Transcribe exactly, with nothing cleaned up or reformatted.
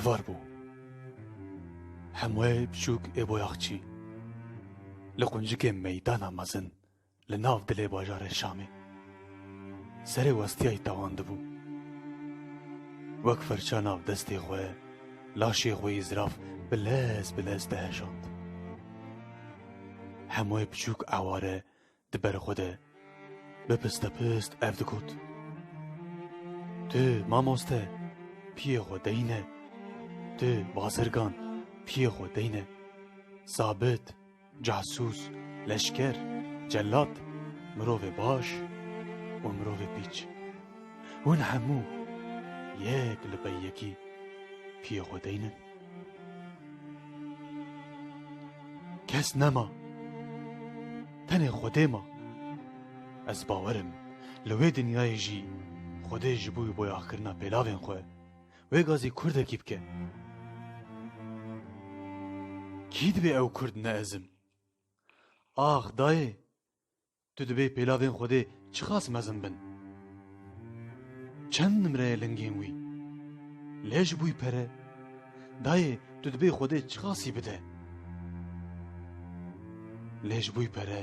Var bû. Hemûyê biçûk ê boyaxçî li quncikê meydana mezin li nav dilê bajarê Şamê serê westiyayî tewandibû. Wek firça nav destê xwe laşê xwe yî ziraf bi lez bi lez dihejand. Hemûyê biçûk eware di ber xwe de bi pistepist ev digot: Tu, mamoste, piyê xwe deyne. Tu, bazirgan, piyê xwe deyne. Zabit, casûs, leşker, celat, mirovê baş û mirovê pîç. Hûn hemû yek li bey yekî piyê xwe deynin. Kes nema. Tenê Xwedê ma. Ez bawer im, li wê dinyayê jî Xwedê ji bo boyaxkirina pêlavên xwe wê gazî kurdekî bike. Kî dibê ew kurd ne ez im? Ax dayê, tu dibê pêlavên Xwedê çiqas mezin bin? Çend nimreye lingên wî? Lê ji bo pere, dayê, tu dibê Xwedê çiqasî bide? Lê ji bo pere,